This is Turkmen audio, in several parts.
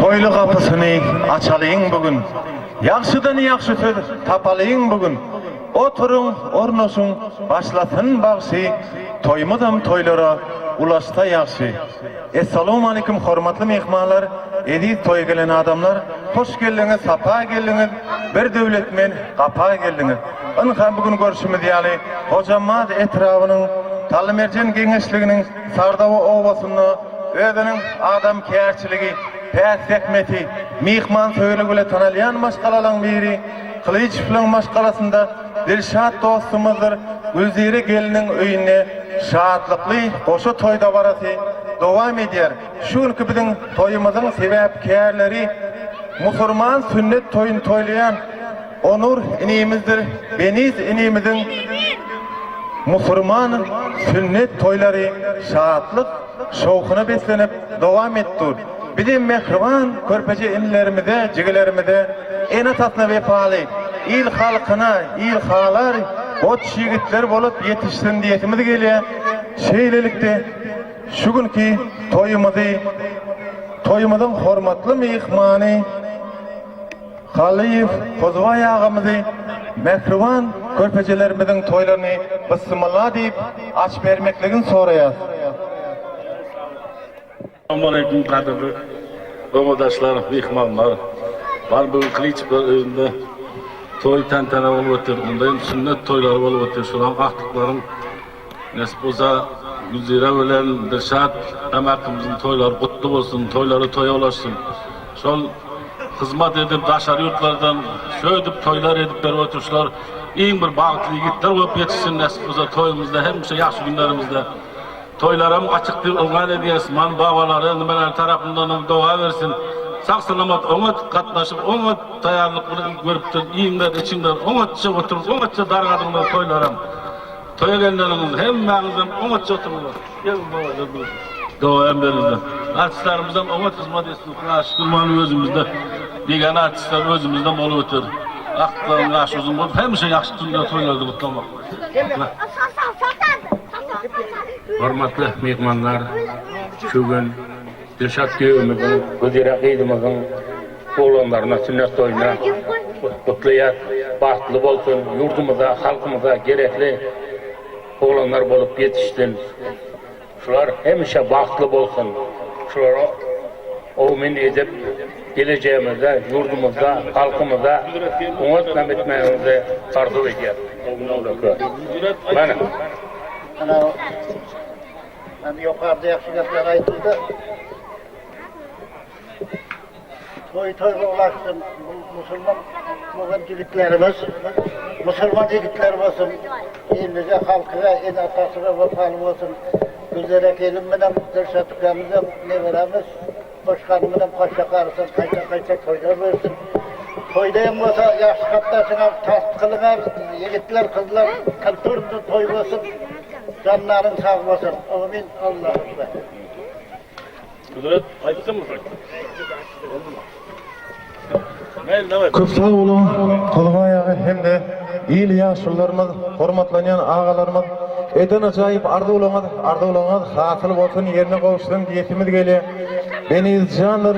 Toýly gapysyny açalyň bu gün. Ýagşydan ýagşy söz tapalyň bu gün. Oturyň, ornaşyň, başlasyn bagşy, Toýumyzam toýlara ulaşsa ýagşy. Essalawmaleýkim hormatly myhmanlar, eziz toýa gelen adamlar, hoş geldiňiz, sapa geldiňiz, bir döwletmen gapa geldiňiz. Ynha bu gün görşümiz ýaly Hojambaz etrabynyň Talymerjen geňeşliginiň Sardoba obasynda özüniň adamkärçiligi, päk zähmeti, myhmansöýerligi bilen tanalýan maşgalalaryň biri Gylyçowlaryň maşgalasynda Dilşat dostumyzdyr Gülzire gelniň öýünde şatlykly goşa toý dabarasy dowam edýär. Şu günki biziň toýumyzyň sebäpkärleri musurman sünnet toýuny toýlaýan Onur inimizdir Beniz inimiziň musurman sünnet toýlary şatlyk, şowhuna beslenip dowam etdur. Bizem mähriban körpeje inilerimize, jigilerimize ene-atasyna wepaly, il-halkyna ilhalar goç ýigitler bolup ýetişsin diýesimiz gelýär. Şeýlelikde, şu günki toýumyzy, toýumyzyň hormatly myhmany Hallyýew Hozubaý agamyzy mähriban körpejelerimiziň toýlaryny bysmylla diýip açyp bermekligini soraýas. Salamaleýkum gadyrly obadaşlar, myhmanlar. Bar bu gün Kylyçlar öýünde toý tantana bolup otyr. Onda hem sünnet toýlary bolup otyr. Şolaryň agtyklaryň nesip bolsa Gülzire bilen Dilşat damakymyzyň toýlary gutly bolsun, toýlary toýa ulaşsyn. Şol hyzmat edip daşary ýurtlardan şöýdüp toýlar edip berip oturyşlar iň bir bagtly ýigitler bolup ýetişsin nesip bolsa toýumyzda hemişe ýagşy günlerimizde. Toýlaram açyk diýip yglan edýäs. Man babalary nimeler tarapyndanam doga bersin. Sag salamat oňat gatnaşyp oňat taýarlyk görüpdir iýiňler içiňler oňatja oturyp oňatja dargadyňlar toýlaram. Toýa gelenleriňiz hemmäňizem oňatja oturyňlar. Geliň babalar bir doga hem beriňler. Artistlerimizem oňat hyzmat etsin. Hudaýa şükür man özümizde bigäne artistler özümizden bolup öter. Agtyklaryň ýaşy uzyn bolup hemişe ýagşy günler toýlarda gutlamak. Hormatly myhmanlar, şu gün Dilşat güýewimiziň, Gülzire gyzymyzyň oglanlaryna sünnet toýuna gutlaýas. Bagtly bolsun, ýurdumyza, halkymyza gerekli oglanlar bolup ýetişsin. Şular hemişe bagtly bolsun. Şulara omyn edip, gelejegimizde ýurdumyzda, halkymyza oňat nam etmegiňizi arzuw edýäs. Mana. Ana, ana ýokarda ýagşy gepler aýdyldy. Toý toýga ulaşsyn, musulman bolan jigitlerimiz, musulman jigitler bolsun, ilimize, halkyga, ene-atasyna wepaly bolsun. Gülzere gelin bilen Dilşat ukamyzam neberemiz, Hoşhany bilen Paşa garysyn, gaýta-gaýta toýlar bersin. Toýda hem bolsa ýagşy gatnaşyňar, tast kylyňar, ýigitler, gyzlar, kulturny toý bolsun, janlaryň sag bolsun. Amin. Allahu Ekber. Kudret aýtdyňmy sen? Köp sag boluň, Tolgaý aga hem-de il ýaşulularymyz, hormatlanýan agalarymyz. Eden ajaýyp arzuwlaryňyz, arzuwlaryňyz hasyl bolsun, ýerine gowuşsyn diýesimiz gelýär. Beniz jandyr,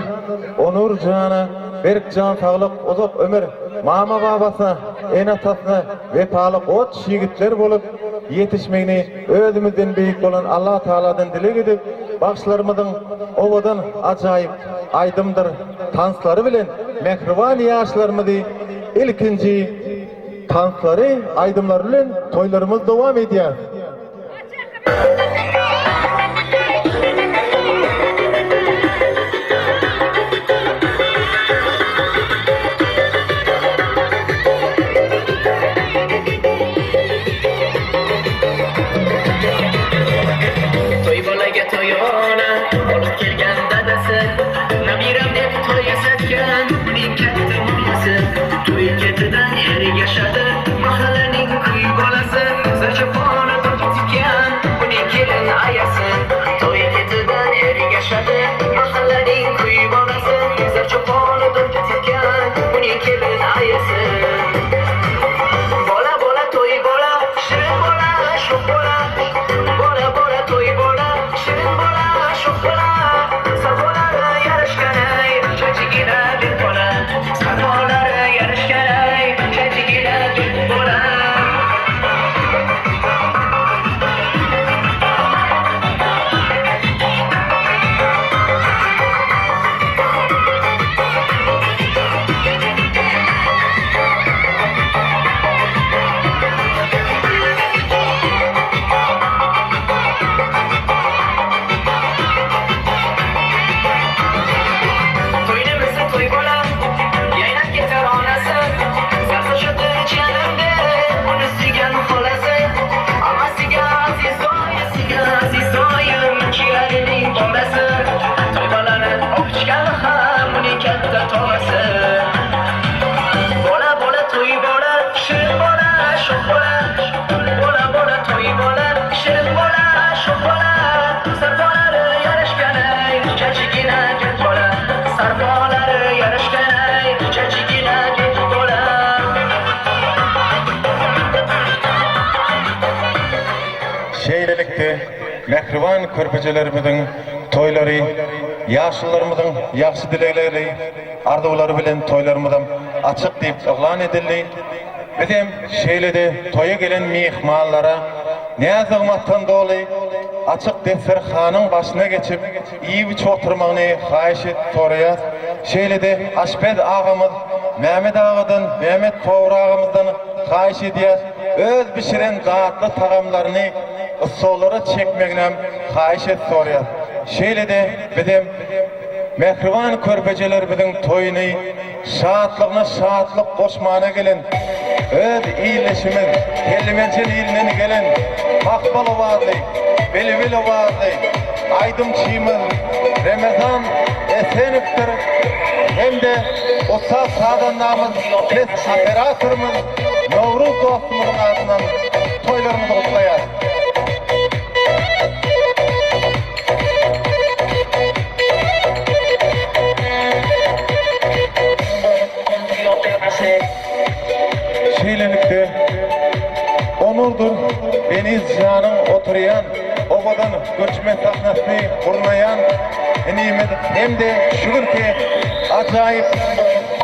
Onur jana berk jan saglyk, uzak ömür, mama-babasyna, ene-atasyna wepaly goç ýigitler bolup ýetişmegini özümizden beýik bolan Allatagaladan dileg edip, bagşylarymyzyň owadan ajaýyp aýdymdyr tanslary bilen mähriban ýaşlarymyzy ilkinji tanslary, aýdymlary bilen toýlarymyz dowam edýär. Toý bolaga toýona Bolup kelgan dadasi Nabiram deb to'y yasatgan Uning katta momasi To'y ketidan ergashadi Mahallaning kuy bolasi Sochipona tikkan Uning kelin. mähriban körpejelerimiziň toýlary, ýaşulularymyzyň ýagşy dilegleri, arzuwlary bilen toýlarymyzam açyk diýip yglan edildi. Bizem şeýle-de toýa gelen myhmanlara näz-nygmatdan doly açyk desterhanyň başyna geçip, iýip-içip oturmagyny haýyş edip soraýas. Şeýle-de aşpez agamyz Mämet agadan, Mämet powar agamyzdan haýyş edýäs, öz bişiren datly tagamlaryny stollara çekmeginem haýyş edip soraýas. Şeýle-de bizem mähriban körpejelerimiziň toýuny Şatlygyna şatlyk goşmana gelen öz ildeşimiz, Kellemerjen ilinden gelen Mahmal owazly, bilbil owazly aýdymçymyz Remezan Esenowdyr hem-de ussat sazandamyz, ses operatorymyz Nowruz dostumyzyň adyndan toýlarymyzy gutlaýarys. Şeýlelikde, Onurdyr Deniz janyň oturýan owadan göçme sahnasyny gurnaýan inimiz hem-de şu günki ajaýyp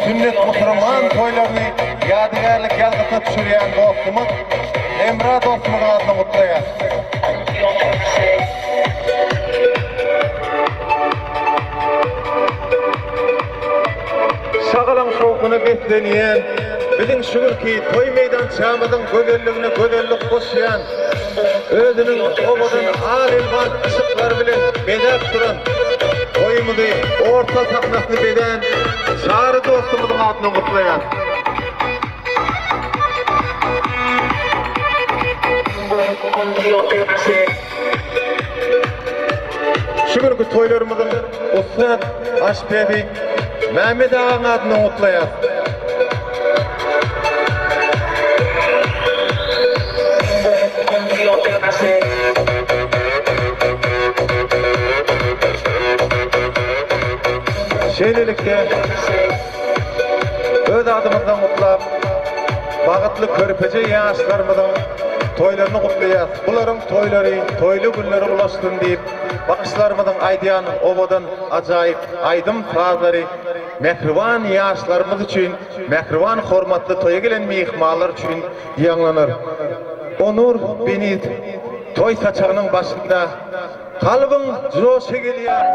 sünnet musurman toýlaryny ýadygärlik ýazgysyna düşürýän dostumyz Hemra dostumyzyň adyna gutlaýas. Şagalaň şowhuna beslenýän biziň şu günki toý meýdançamyzyň gözelligine gözellik goşýan, özüniň owadan al-elwan yşyklary bilen bezäp duran toýumyzy orta sahnasyny bezän Çary dostumyzyň adyndan gutlaýas. Şu günki toýlarymyzyň ussat aşpezi Mämmet agaň adyndan gutlaýas. Şeýlelikde, öz adymyzdan gutlap, bagtly körpeje ýaşlarymyzyň toýlaryny gutlaýas. Bularyň toýlary toýly günlere ulaşsyn diýip, bagşylarymyzyň aýdýan owadan, ajaýyp aýdym-sazlary mähriban ýaşlarymyz üçin, mähriban hormatly toýa gelen myhmanlar üçin ýaňlanar. Onur Beniz toý saçagynyň başynda kalbyň joşa gelýär.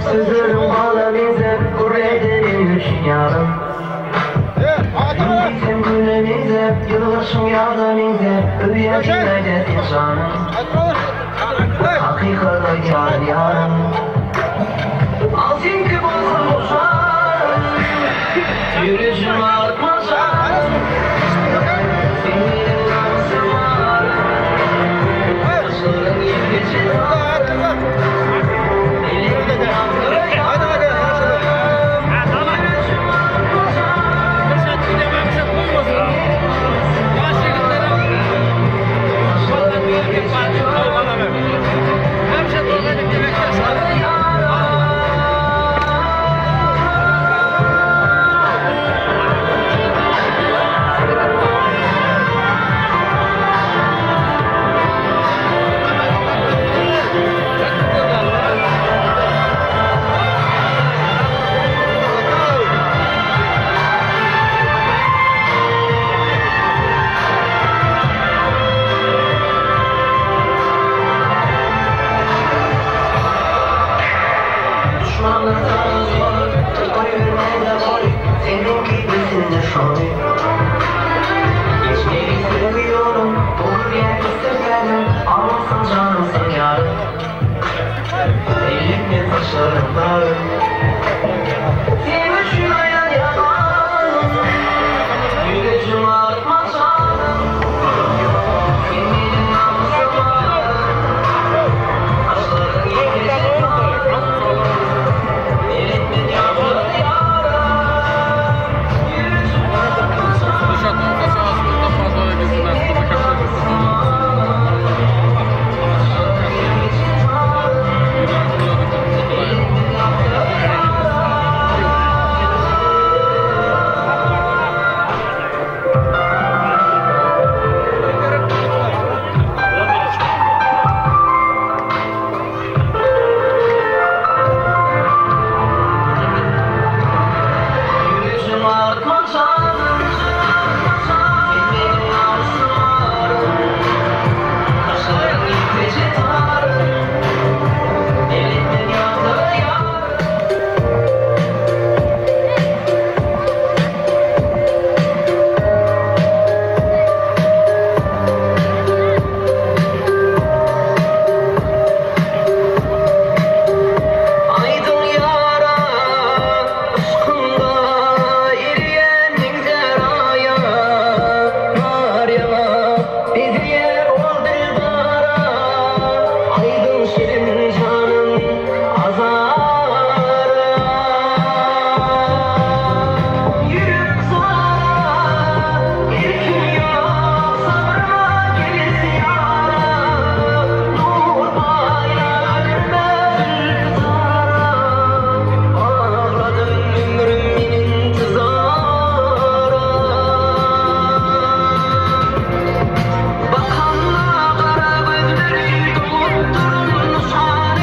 Sözleriň bala meňzär, Gürledi meň üçin ýarym. Diýsem güle meňzäp, Ýylgyrşyň ýaza meňzäp, Öýe diýäýdä sen janym. Hakykat aýdýaryn ýarym. Al seňki bolsun boşan, Ýürejim agyrtma janym. Sen meniň namysym arym, Saçlaryň ýekeje tarym. Elinde ýagtyra ýarym, Ýürejim agyrtma janym. Saçlaryň ýekeje tarym. Duşmanlar saňa zor, Goýbermäge goý, Seniňki bilsinler şony. Geçmeli söýgi ýolun, Dogry islesedim, Almyşsyň janym sen ýarym. Elimden saçlaryň darym. Seň üçin aýdan ýalanym, Ýüregim agyrtma janym. Sen meniň namysym arym, Saçlaryň ýekeje tarym. Elimden ýagşylar ýarym, Ýüregim agyrtma janym. Sen meniň namysym arym, Saçlaryň ýekeje tarym. Elimden ýagşylar ýarym. Ýüregim agyrtma janym, Sen meniň namysym arym, Saçlaryň ýekeje tarym, Elimden ýagtyra ýarym. Aýdyň ýara yşkyňda Eriýän meňzär aýa, Nar ýaňa bezeýär ol dilbara. Aýdyň şirin janym azara. Ýürek zara, erkim ýok, sabryma gel zyýara. Nur baýar ömürme zülpi tara. Bagladym ömrüm men intizara. Bakanda gara gözleri dolup duran nyşany.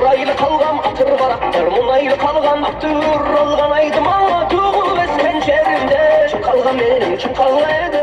Suraýly kalgam atyr barakdyr Munaýly kalgam atyr algan aýdym aňa Tugul esken şährimde Çyn kalgam meniň çyn kalga edi.